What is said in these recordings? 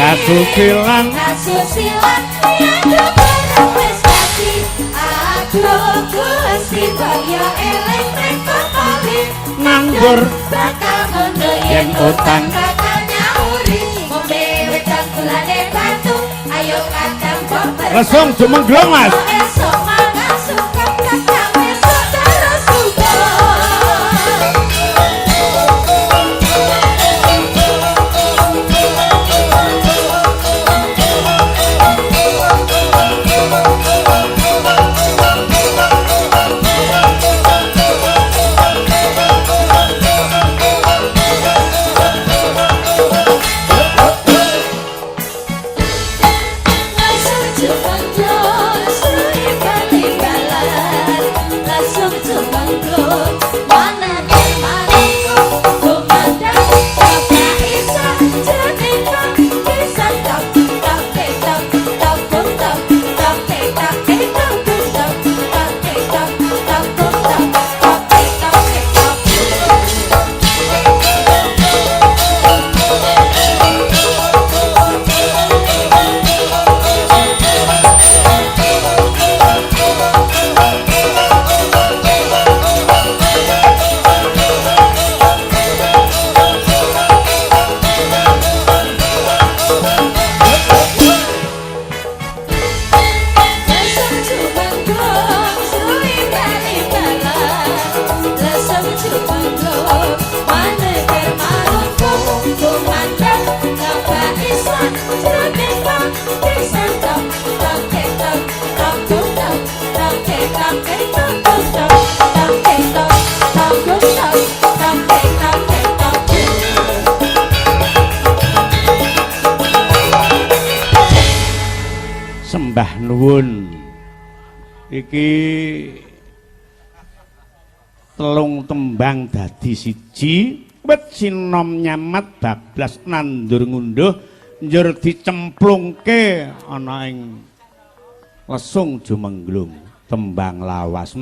Asusilan Asusilan Aduh barang wis dadi. Aduh Gusti kaya eling kepale Nandur bakal ngono yen utang bakal nyauri. Ngombe wedang gulane batu ayo kadang bober. Lesung jumengglung Mas. Esok mangan suka kakang esok terus suka. Langsung jumengglung suwi bali-balan. Langsung jumengglung manake manungku kumandang ora iso jeneng bisa tok tok tok tok tok tok tok tok tok tok tok tok tok tok tok tok tok. Lesung jumengglung suwi bali-balan. Lesung jumengglung maneger manungku kumandang nyoba isan jroning pisan tok tok tok tok tok tok tok tok tok tok tok tok tok tok tok tok. Sembah nuwun. Iki telung tembang dadi siji, wit sinom nyamat bablas nandur ngunduh njur dicemplungke ana ing lesung jumengglung tembang lawas.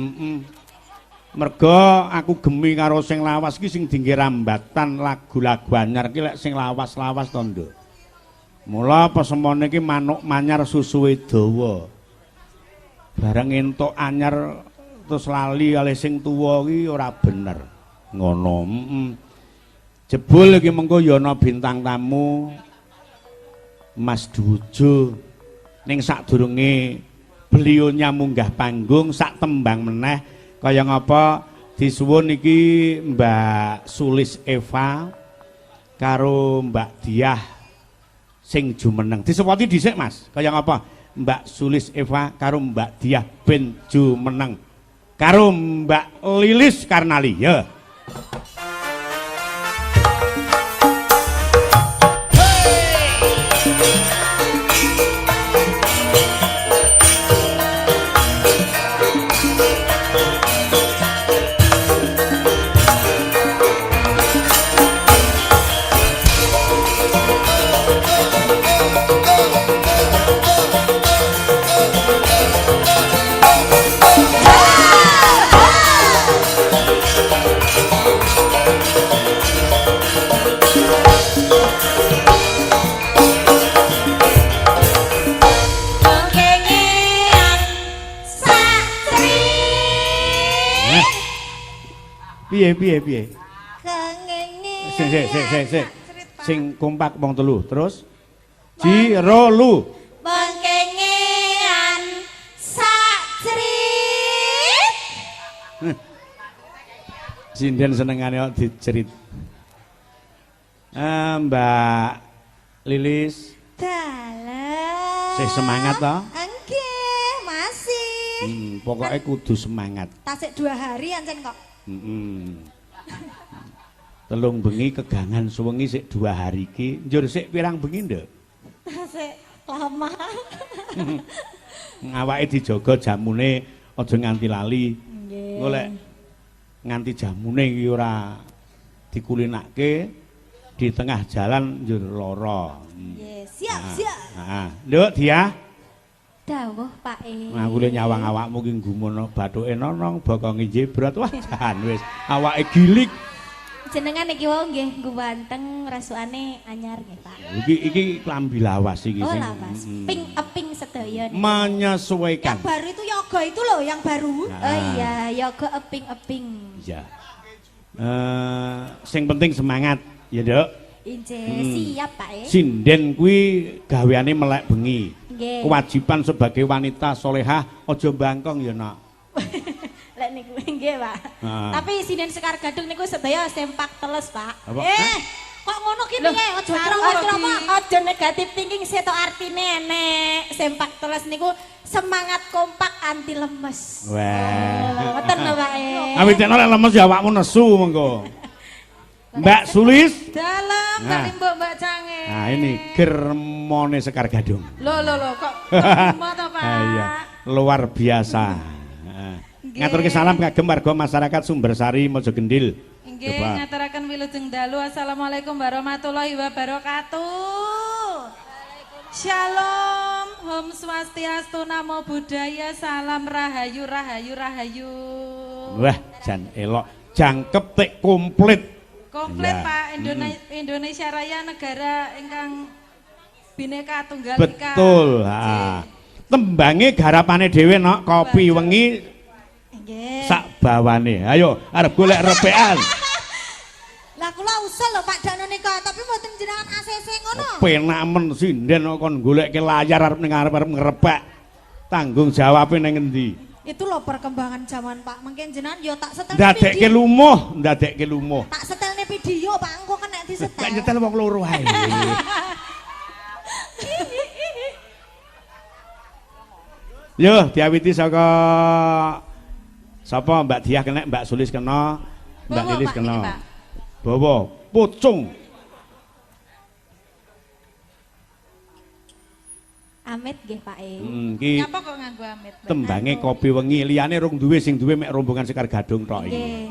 Merga aku gemi karo sing lawas iki sing dingge rambatan lagu-lagu anyar iki lek sing lawas-lawas to, Nduk. Mula pesemone iki manuk manyar susuwe dawa. Bareng entuk anyar terus lali kalih sing tuwa iki ora bener. Ngono. Jebul iki mengko ya ana bintang tamu Mas Dwijo. Ning sadurunge beliaunya munggah panggung sak tembang meneh kaya ngapa disuwun iki Mbak Sulis Eva karo Mbak Diah sing jumeneng. Disepoti dhisik Mas. Kaya ngapa? Mbak Sulis Eva karo Mbak Diah ben jumeneng. Karo Mbak Lilis Karnali ya. Pengkengean satri. Piye piye piye? Kengengean. Sing sing sing sing sing. Sing kompak wong telu. Terus ji ro lu. Pengkengean satri. Sinden senengane kok dicerit. Mbak Lilis, Dalah. sih semangat toh? Nggih, masih. Pokoknya kudu semangat. Tasik 2 hari ancen kok. Telung bengi kegangan suwengi sik 2 hari iki. Njur sik pirang bengi, Nduk? Tasik lama. Awake dijaga jamune aja nganti lali. Nggih. Engko lek nganti jamune iki ora dikulinake di tengah jalan njur lara. Nggih, siap, siap. Heeh. Nduk, Diah. Dawuh, Pak E. Aku le nyawang awakmu ki gumono bathuke nonong, bokonge jebrot. Wah, jan wis awake gilik. Jenengan iki wau nggih guwanteng rasukane anyar nggih, Pak. Iki iki klambi lawas iki Oh, sing lawas. Ping eping sedaya niki. Menyesuaikan. Yang baru itu yoga itu loh, yang baru. Nah. Oh iya, yoga eping-eping. Iya. Sing penting semangat, ya, Nduk. Injih, siap, Pak. Sinden kuwi gaweane melek bengi. Nggih. Kewajiban sebagai wanita solehah aja bangkong ya, Nak. Lek niku nggih, Pak. Heeh. Tapi sinden Sekar Gadung niku sedaya sempak teles, Pak. Apa? Eh, kok ngono ki piye? Aja ceramah-ceramah. Aja negatif thinking seto artine enek. Sempak teles niku semangat kompak anti lemes. Wah. Ngoten lho, Pak. Awit nek lemes ya awakmu nesu mengko. Mbak Sulis. Dalam Nah. kali Mbok Mbak Cange. Nah, ini germone Sekar Gadung. Loh loh loh kok germo to, Pak? Ah, iya, luar biasa. Heeh. Nggih. Ngaturke salam kagem warga masyarakat Sumbersari Mojogendil. Nggih, Coba. ngaturaken wilujeng dalu. Assalamualaikum warahmatullahi wabarakatuh. Shalom, Om Swastiastu, Namo Buddhaya, salam rahayu, rahayu, rahayu. Wah, jan elok. Jangkep tek komplit. Komplit Iya. Pak, Indonesia Raya negara ingkang Bhinneka Tunggal Ika. Betul, ha. Tembange garapane dhewe nok kopi wengi Nggih. sak bawane. Ayo, arep golek repekan. Lah kula usul lho Pak Danu nika, tapi mboten jenengan ACC ngono. Penak men sinden kok kon golekke layar arep ning arep arep ngrepek. Tanggung jawabe ning endi? Itu loh perkembangan zaman Pak. Mungkin jenengan yo tak setel Ndadekke lumuh, ndadekke lumuh. Tak setelne video Pak, engko kena disetel. Lek nyetel wong loro ae. Yo, diawiti saka sapa Mbak Diah kena, Mbak Sulis kena, Mbak Bawa, Lilis Pak, kena. niki, Pak. Bawa pucung. Amit nggih, Pak. Iki Nyapa kok nganggo amit? Mbak? tembange kopi wengi, liyane rung duwe, sing duwe mek rombongan Sekar Gadung tok iki. Nggih.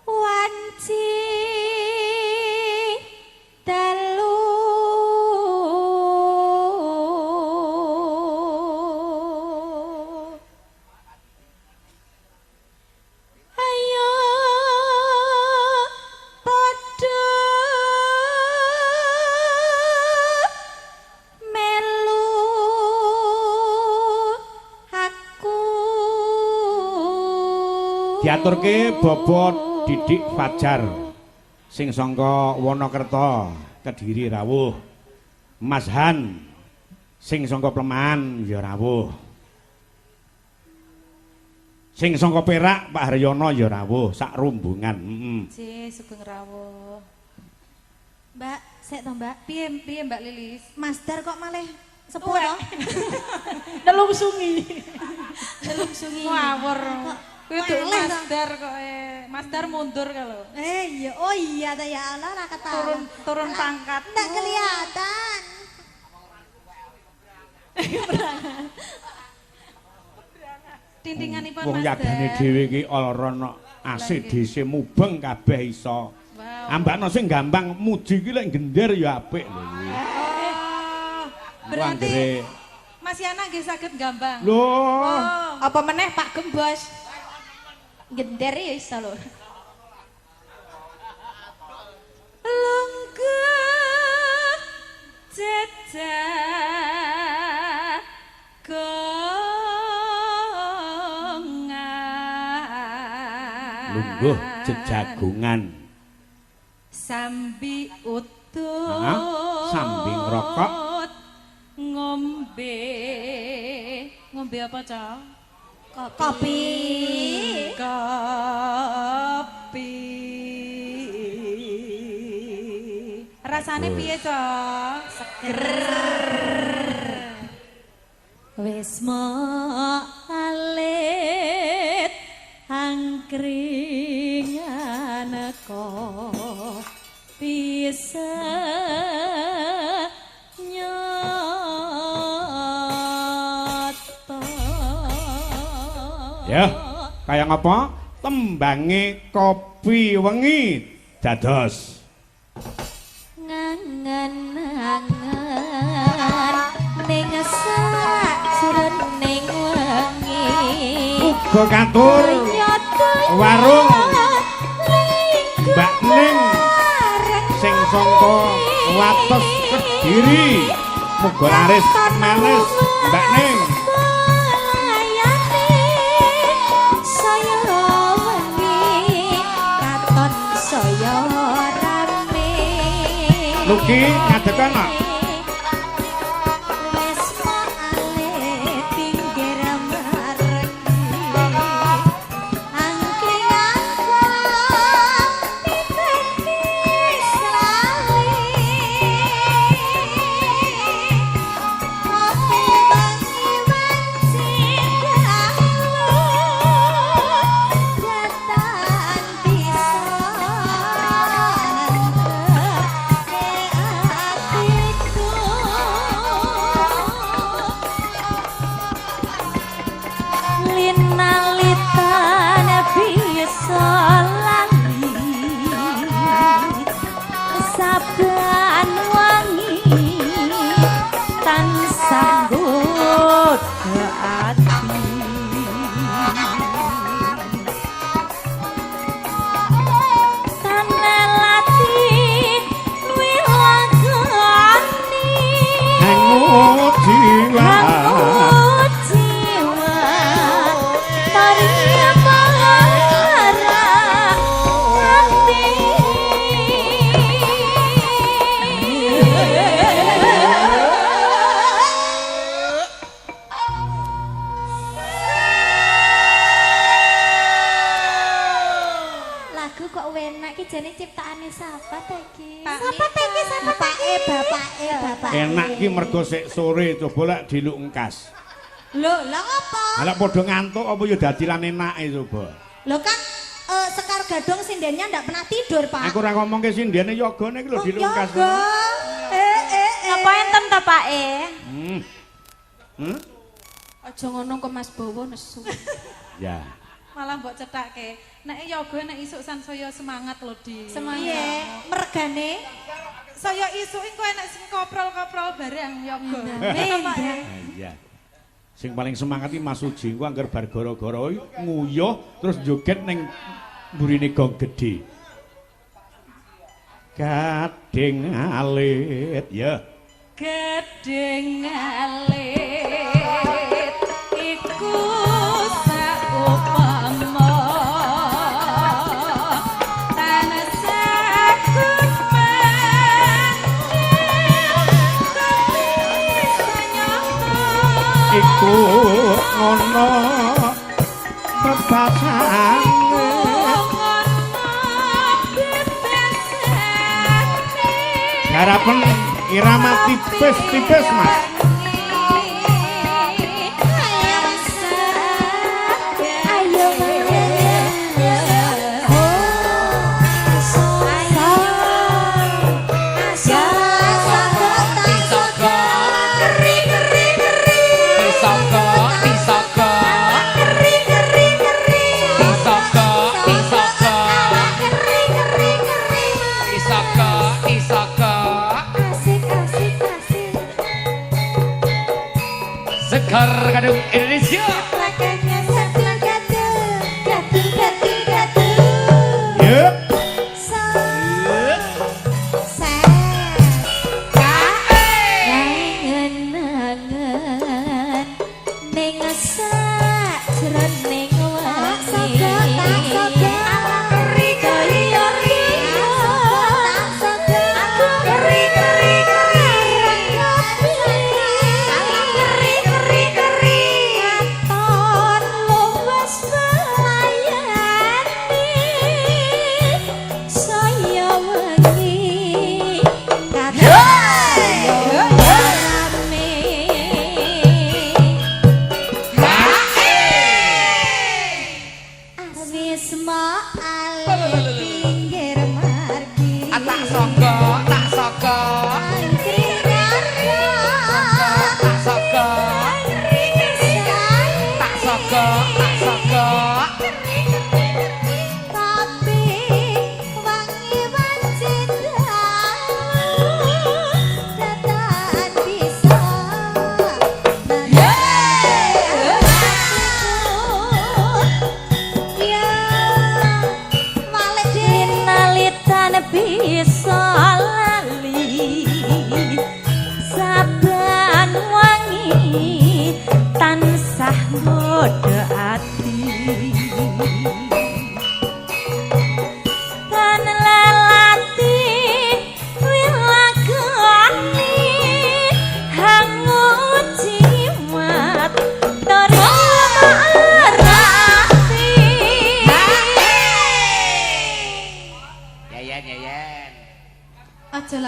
Wanci dalu ayo padha melu aku. Diaturke Bobot Didik Fajar sing sangka Wonokerto Kediri rawuh. Mas Han sing sangka Pleman ya rawuh. Sing sangka Perak Pak Haryono ya rawuh sak rombongan. Heeh. Nggih, sugeng rawuh. Mbak, sik to Mbak. Piye piye Mbak Lilis? Mas Dar kok malih sepuh to? Nelungsungi. Nelungsungi. Ngawur. Kuwi tuh malih Mas to? Dar kok Mas Dar mundur kalau. Eh iya, oh iya ta ya Allah ra ketawa. Turun turun pangkat. Ndak kelihatan. Tintinganipun Wong Mas yagane Dar. dhewe iki ora ana ACDC mubeng kabeh iso. Wow. Ambakno sing gampang muji iki lek gender ya apik lho kuwi. Oh, berarti Mas Yana nggih saged gambang. Lho, Oh, Apa meneh Pak Gembos? Gender ya iso lho. Lungguh jejagongan. Lungguh jejagongan. Sambi utut. Hah? Sambi ngrokok. Ngombe. Ngombe apa, Cok? Kopi. Kopi. Rasane piye, Cok? Seger. Wis alit angkringan kopi senyoto. Ya, kaya ngapa? Tembange kopi wengi dados. Ngangen-angen ning sajroning wengi. Uga katur Kaya Warung Mbak Ning sing sangka Wates Kediri. Muga laris manis Mbak Ning. Saya wengi katon saya rame. Luki ngadeg ana. Wis ale pinggir margi. Angkring angkring titeni selali. Kopi bengi wanci dalu datan bisa nentremke atiku. Linalitan bisa lali saben wangi tansah nggodha ati. Tanelati wilagani Hangu jiwa. Hangu jiwa tari para ati. Lagu kok enak ki jane ciptaane sapa ta iki? Sapa ta iki? Sapa ta iki? Bapake, bapake. Enak ki mergo sik sore coba lek diluk engkas. Lho, lah ngopo? Lah padha ngantuk apa ya dadi lan enake coba. Lho kan Sekar Gadung sindennya ndak pernah tidur, Pak. Aku ora ngomongke sindene yogane iki lho Oh, diluk engkas. yoga. Napa enten ta Pak e? Hmm. Hmm? Aja ngono kok Mas Bowo nesu. Ya. Malah mbok cethake. Nek yoga nek isuk sansaya semangat lho, Di. Semangat. Piye? Mergane Saya isuk engko enek sing koprol-koprol bareng yoga. Iya. Iya. Sing paling semangat iki Mas Uji ku angger bar gara-gara nguyuh terus joget ning mburine gong gedhe. Gading alit ya. Gedhe alit iku saupama tansah Iku ngono pebasane garapen irama tipis-tipis Mas. Ayo Asik asik asik. Sekar Gadung Indonesia. Lakanya satu gaduh, gaduh gaduh gaduh. Yuk. Sa Angen-angen ning sajroning wengi. Keri keri keri. Keri keri keri. Keri keri keri.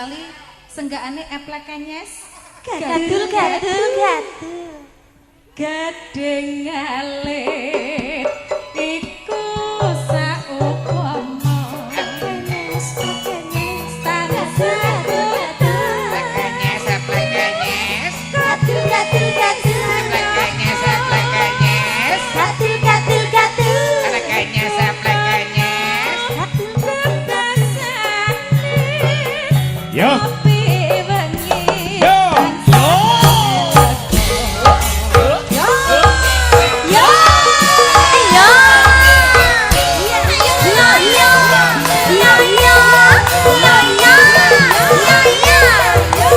lali senggakane eplek kenyes. Gadul gadul gadul. Gading alit iku saupama. Kenyes kenyes. Tansah Kenyes, eplek kenyes. Gadul gadul gadul. Eplek kenyes, eplek kenyes. Gadul gadul gadul. Eplek kenyes, eplek kenyes. Gadul gadul. Yo. Kopi wengi. Yo. Yo. Yo. Yo. Yo yo. Yo yo. Yo yo. Yo yo.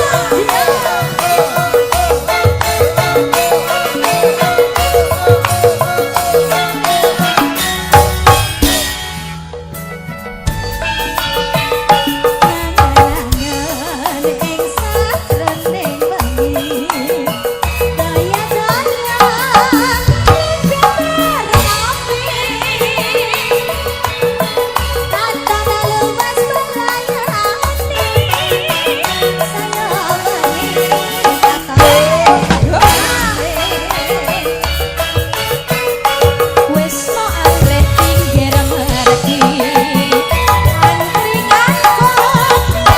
Angan ing sajroning wengi. Daya-daya bibar api. Tata luas berlayani. Saya wengi tata. Wis mok amrih pinggir mergi. Angkringan kopi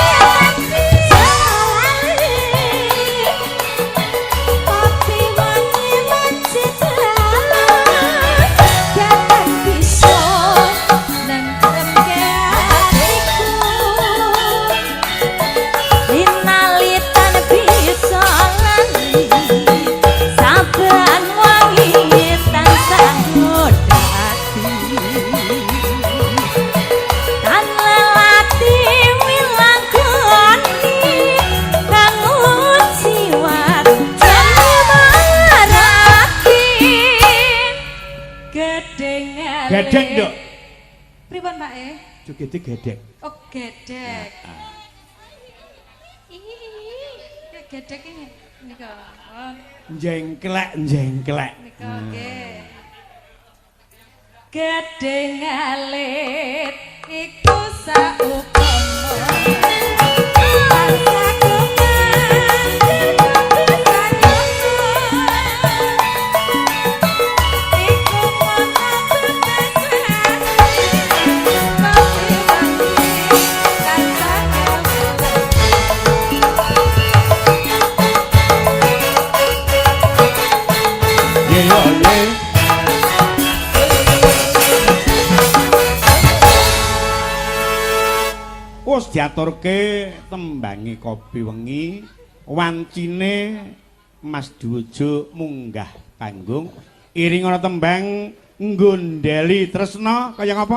lali. Kopi wangi masjid dalan. Kapan bisa Nentremke atiku? Linalitan bisa lali. Saben wangi tansah nggodha ati. Tan lelati wilanggoni kang jiwat marati. Gedeng alit. Gedeng, Nduk. Pripun Pak e? Jogete gedek. Oh, gedek. Ih, gedek ini nika. Oh, Jengklek, jengklek. nika nggih. Gedeng alit iku saupama. Tansah kumandhang iku mata bebasane. Kopi wangi tansah keweleh. Ye yo ye. Wis diaturke tembange kopi wengi, wancine Mas Dwijo munggah panggung, iring ana tembang nggondheli tresna kaya ngapa?